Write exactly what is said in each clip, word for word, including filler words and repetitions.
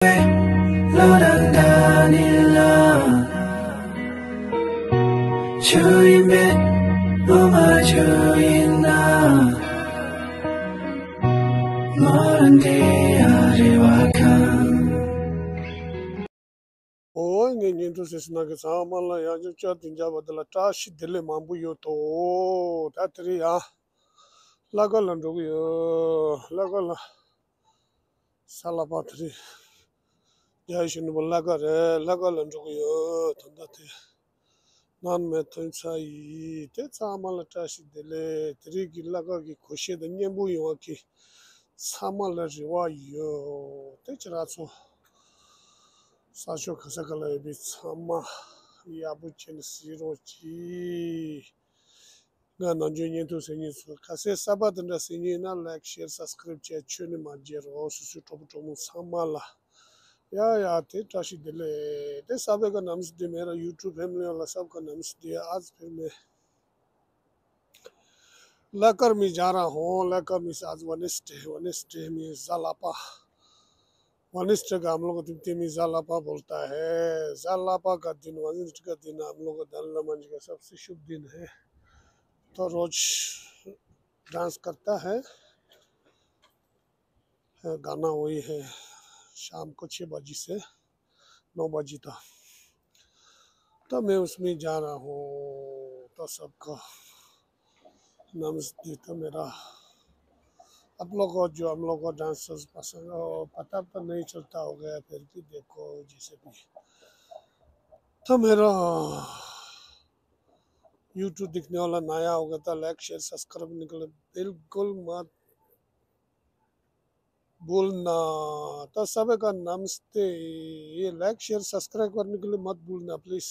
ལོ་རང་དགའ་ནི་ལ། ཆུ་ཡིན་པས་ལོ་མ་ཆུ་ཡིན་ན། ལོ་རང་དེ་ཡ་རེ་བ་ཁང་། ཨོ་ངས་ཉན་ཐུབ་ཟེར་ཟིན་ན་གི་ཚང་མ་ལ་ཡང་བསྐྱར་བསྐྱར་དུ་འཇགས་པ་འདི་ལ་བཀྲ་ཤིས་བདེ་ལེགས་མང་པོ་ཡོད་དོ། ད་དེ་རིང་ཡང་ལྷག་དཀར་ལ་འགྲོ་གི་ཡོད། ལྷག་དཀར་ལ། གཟའ་ལྷག་པ་དེ་རིང་རྒྱལ་བའི་གཞོན་ནུ་ལྷག་དཀར་རེད། ལྷག་དཀར་ལ་འགྲོ་གི་ཡོད། ད་ལྟ་དེ་ནང་མེད་ཐོན་ཚར་ཡིན། དེ་ཚང་མ་ལ་བཀྲ་ཤིས་བདེ་ལེགས། དེ་རིང་གི་ལྷག་དཀར་གྱི་གོ་ཤེས་དང་སྙན་པོ་ཡོང་བ་གི་ཚང་མ་ལ་རེ་བ་ཡོད། དེ་ཁྱེད་རང་ཚོ་ས་ཕྱོགས་ག་ས་ག་ལ་ཡོད་པའི་ཚང་མ་ཡག་པོ་བྱས་ནས་གཟིགས་རོགས་གྱིས། ང་ནམ་རྒྱུན་ཉན་ཐུབ་ཟེར་མཁན་ཚོ་ག་ཚད་གསར་པ་དེ་འདྲ་གཟིགས་མཁན་ཡིན་ན་like share subscribe བྱས་ཆོས་ནི་མ་བརྗེད་རོགས། སོ་སོའི་གྲོགས་པོ་གྲོགས་མོ་ཚང་མ་ལ། ཡ་ཡ་དེ་བཀྲ་ཤིས་བདེ་ལེགས། དེ་ས་བེ་ག་ནམ་སི་དེ་མེ་ར་YouTube family ཡོད་ལ་ས་བེ་ག་ནམ་སི་དེ་ཨ་ཙི་ཕེར་མེ། ལྷག་དཀར་མི་ཇ་ར་ཧོ། ལྷག་དཀར་མི་ས་ཨ་ཙི་Wednesday Wednesday མི་གཟའ་ལྷག་པ། Wednesday का हम लोग को तिमती में ज़ालापा बोलता है। ज़ालापा का दिन, Wednesday का दिन हम लोग का दान मंज का सबसे शुभ दिन है। तो रोज डांस करता है। गाना वही है, शाम को छः बजे से नौ बजे तक। तो मैं उसमें जा रहा हूँ। तो सबको नमस्ते। तो मेरा आप लोग को, जो हम लोग को डांसर्स पसंद हो, पता तो नहीं चलता हो गया, फिर भी देखो जैसे भी। तो मेरा YouTube देखने वाला नया होगा तो like share subscribe करने के लिए बिल्कुल मत भूलना। तो सभी का नमस्ते। ये like share subscribe करने के लिए मत भूलना प्लीज।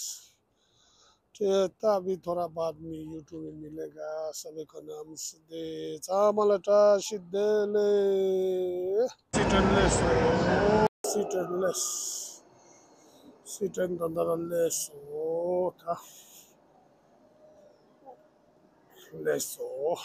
तो अभी थोड़ा बाद में YouTube में मिलेगा। सभी को नमस्ते। ཚང་མ་ལ་བཀྲ་ཤིས་བདེ་ལེགས། སི་ཁྲོན་ལེགས་སོ། སི་ཁྲོན་ལེགས། སི་ཁྲོན་ད་ད་ར་ལེགས་སོ། ད་ལེགས་སོ།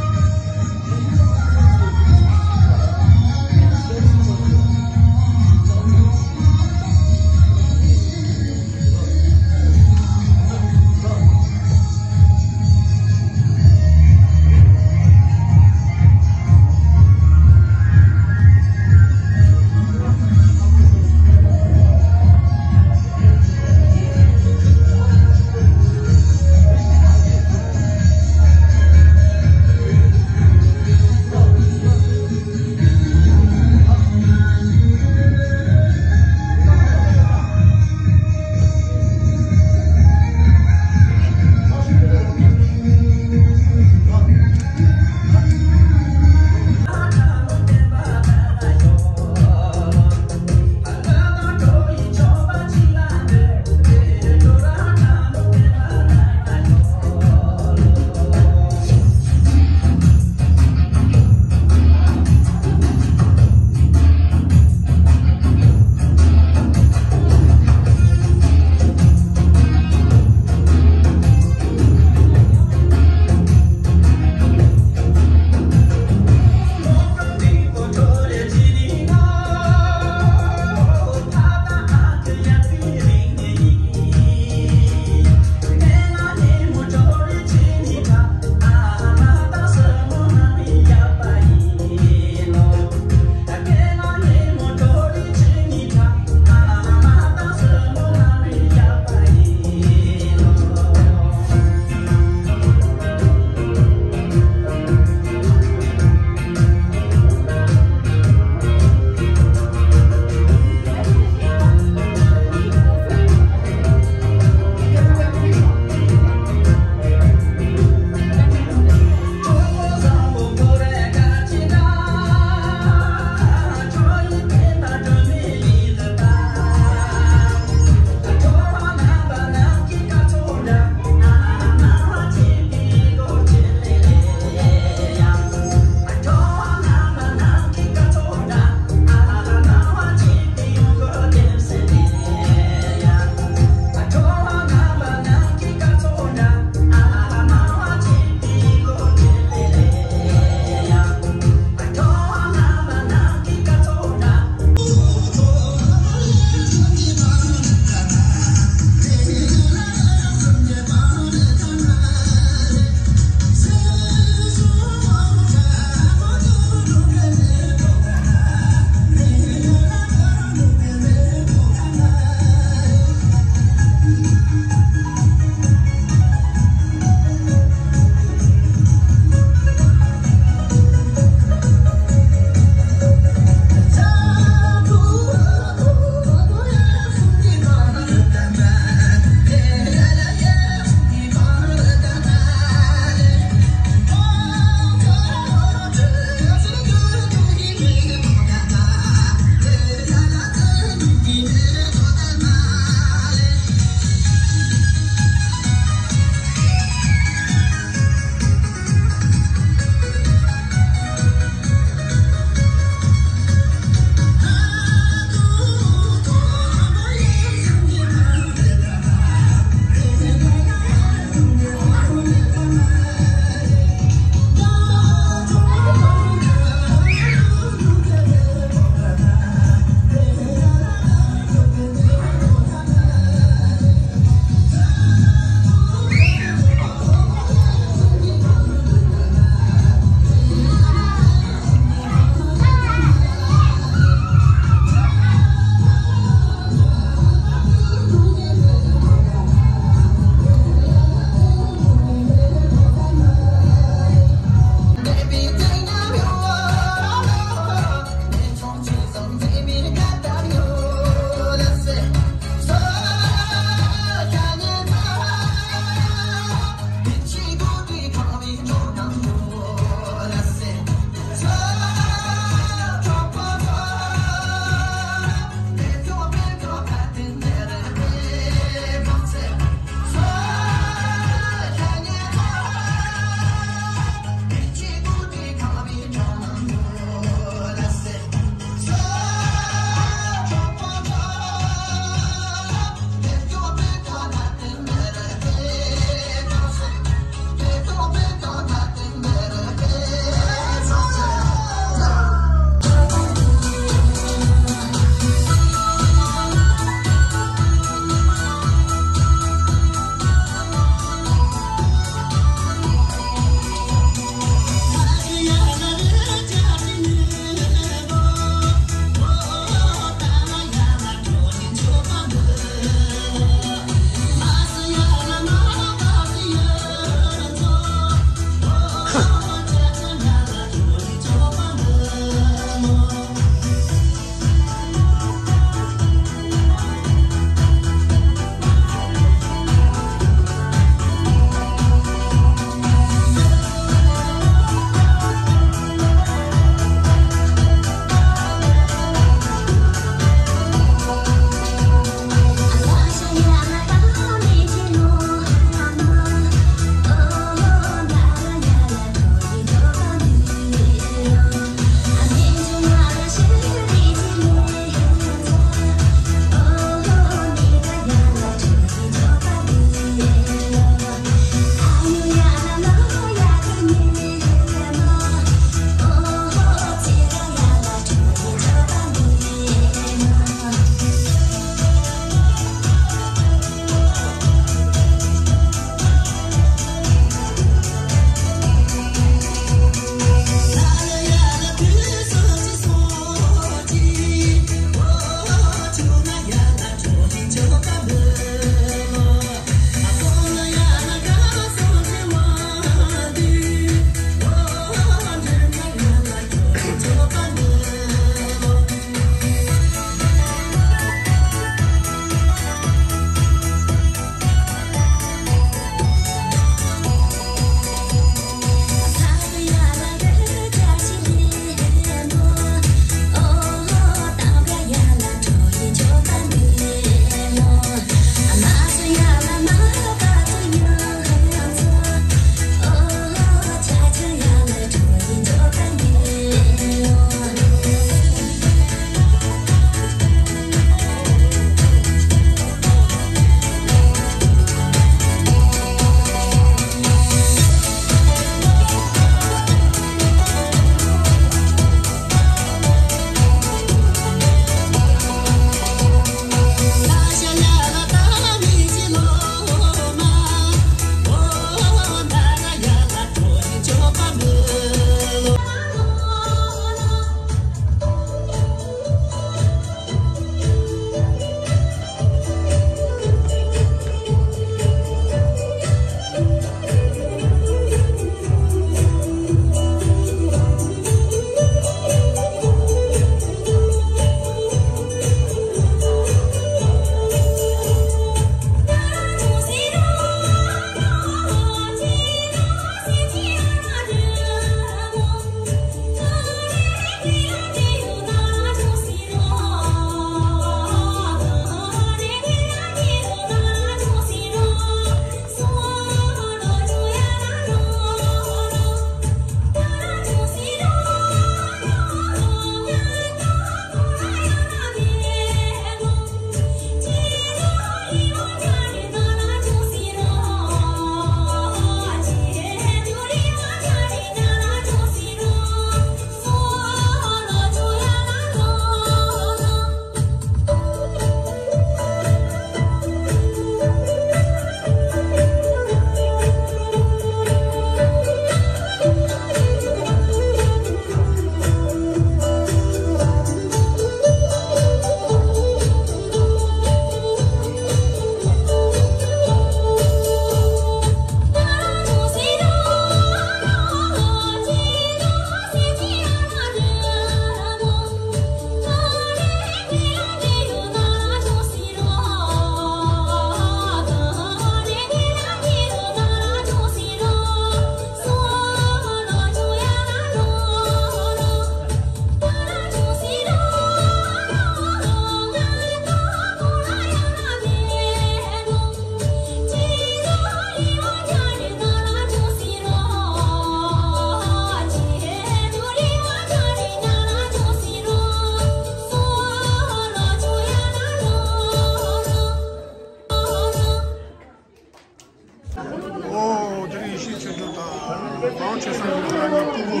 མང་ཆེ་ས་ནས་ཁོ་རང་གི་སྤུ་གུ་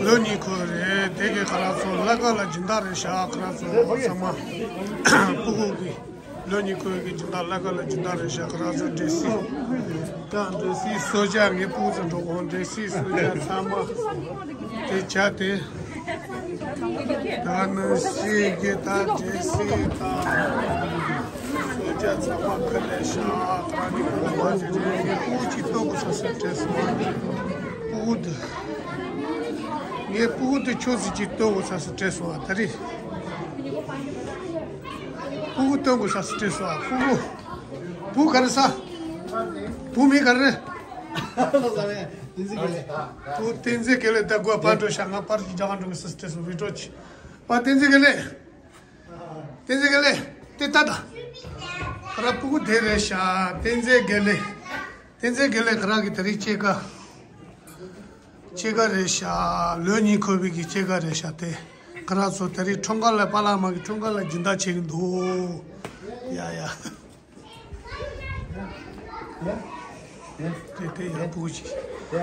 ལོ་གཉིས་འཁོར་རེད། དེ་གའི་ཁོ་རང་ཚོ་ལ་ཀ་ལ་སྦྱིན་བདག་རེད་ཤག་ཁོ་རང་ཚོ་ཚང་མ་སྤུ་གུ་གི་ལོ་གཉིས་འཁོར་གྱི་སྦྱིན་བདག་ལ་ཀ་ལ་སྦྱིན་བདག་རེད་ཤག་ཁོ་རང་ཚོ་འདྲེ་སི་ད་འདྲེ་སི་གསོལ་ཇ་ངའི་སྤུ་གུ་ཚོ་འགྲོ་གོང་འདྲེ་སི་གསོལ་ཇ་ཚང་མ་དེ་བྱ་དེ། ད་ནི་ཤེས་ཀྱི་ད་འདྲེ་སི་ད་གསོལ་ཇ་ཚང་མ་ཁ་ལས་ཤག་ད་ནི་ཁོ་ལ་བ་ཅི་རེད། ངའི་སྤུ་གུ་གཅིག་སྟོན་དགོས་ས་སུ་བྲེལ་སོང་། སྤུ་གུ་དེ་ངའི་སྤུ་གུ་དེ་ཁྱོད་ཚོས་གཅིག་སྟོན་དགོས་ས་སུ་བྲེལ་སོང་། ད་རེད། སྤུ་གུ་སྟོན་དགོས་ས་སུ་བྲེལ་སོང་། སྤུ་གུ་བུ་ག་རེ་ས། བུ་མིང་ག་རེ། བུ་བསྟན་འཛིན་དགེ་ལེགས། ད་དགོས་པ་འགྲོ་ཤག་ང་པར་གྱི་རྒྱ་གར་འགྲོ་གི་སུ་བྲེལ་སོང་། བི་ཀྲོ་ཆི་པ་བསྟན་འཛིན་དགེ་ལེགས། བསྟན་འཛིན་དགེ་ལེགས་དེ་ལྟ་ད། ཁོ་རང་སྤུ་གུ་དེ་རེད་ཤག་བསྟན་འཛིན་དགེ་ལེགས། བསྟན་འཛིན་དགེ་ལེགས་ཁོ་རང་གི་དེ་རིང་སྐྱེས་སྐར། སྐྱེས་སྐར་རེད་ཤག་ལོ་གཉིས་འཁོར་བའི་གི་སྐྱེས་སྐར་རེད་ཤག་དེ་ཁོ་རང་ཚོ་དེ་རིང་ཁྲོམ་ཁ་ལ་པཱ་ལགས་མ་གི་ཁྲོམ་ཁ་ལ་སྦྱིན་བདག་བྱེད་ཀྱི་འདུག་ཡ་ཡ། དེ་དེ་ཡག་པོ་ཅིག་ད་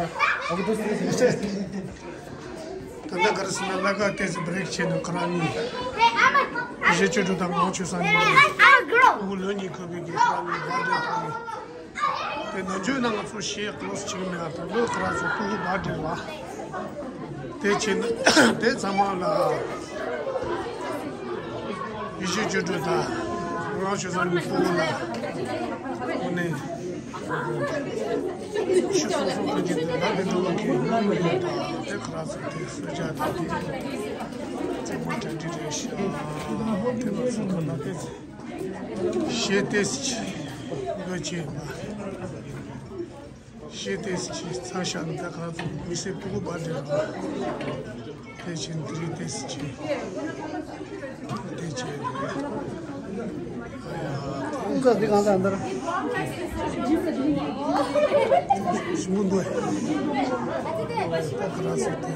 ལྟ་ག་རེ་ཟེར་ན་ལ་ཀ་ཏོག་ཙམ་བྷི་རེག་བྱས་ནས་ཁོ་རང་གཉིས་གཞས་ཆོས་སྒྲུབ་དང་ངག་ཆོས་སང་ཉིན་ཨ་ཁུ་ལོ་ཉིས་འཁོར་བའི་གི་ཁོ་རང་གཉིས་བར་ཐེ་ཐོག་ནས་དེ་ནང་ཆོས་ནང་ང་ཚོ་གཞས་ཀློག་བྱེད་ཀྱི་མེད། ད་ལོ་ཁོ་རང་ཚོ་སྤུ་གུ་བར་ཐེ་ལ། དེ་བྱས་ན་དེ་ཚང་མ་ལ་ཡེ་ཤེས་ཆོས་སྒྲོན་དང་ངག་ཆོས་སང་ཉིན་སྤུ་གུ་ལ་དངོས་གནས་ཤི་སོང་སོང་དུ་གྱི་དུ་ལ་དེ་འགྲོ་བ་གི་ཡོང་མི་ཡོད་དང་དེ་ཁོ་རང་ཚོ་དེ་གསོལ་ཇ་དང་དེ་ཚང་མ་གྲ་སྒྲིག་རེད་ཤག་དེ་ལ་སོང་ཁ་ན་དེ་ཚེ་གཞས་ཏོག་ཙམ་ཅིག་འགོད་བྱས་པ། གཞས་ཏོག་ཙམ་ཅིག་ཚར་ཤག་ན་ད་ཁོ་རང་ཚོ་མི་སེར་སྤུ་གུ་བར་ཐེ་ལ་དེ་བཞིན་དེ་རིང་ཏོག་ཙམ་ཅིག་དེ་བྱས་རེད། ཨ་ཡ། ཀུན་དགའ་འདི་གང་ལྟར་འདར། ཞིམ་པོ་འདུག་ད་ཁོ་རང་ཚོ་དེ།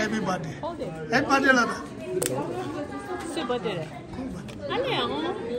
Happy birthday. Happy birthday ལ་ད། སུའི་བར་ཐེ་རེད། ཨ་ལེ་ཨང་།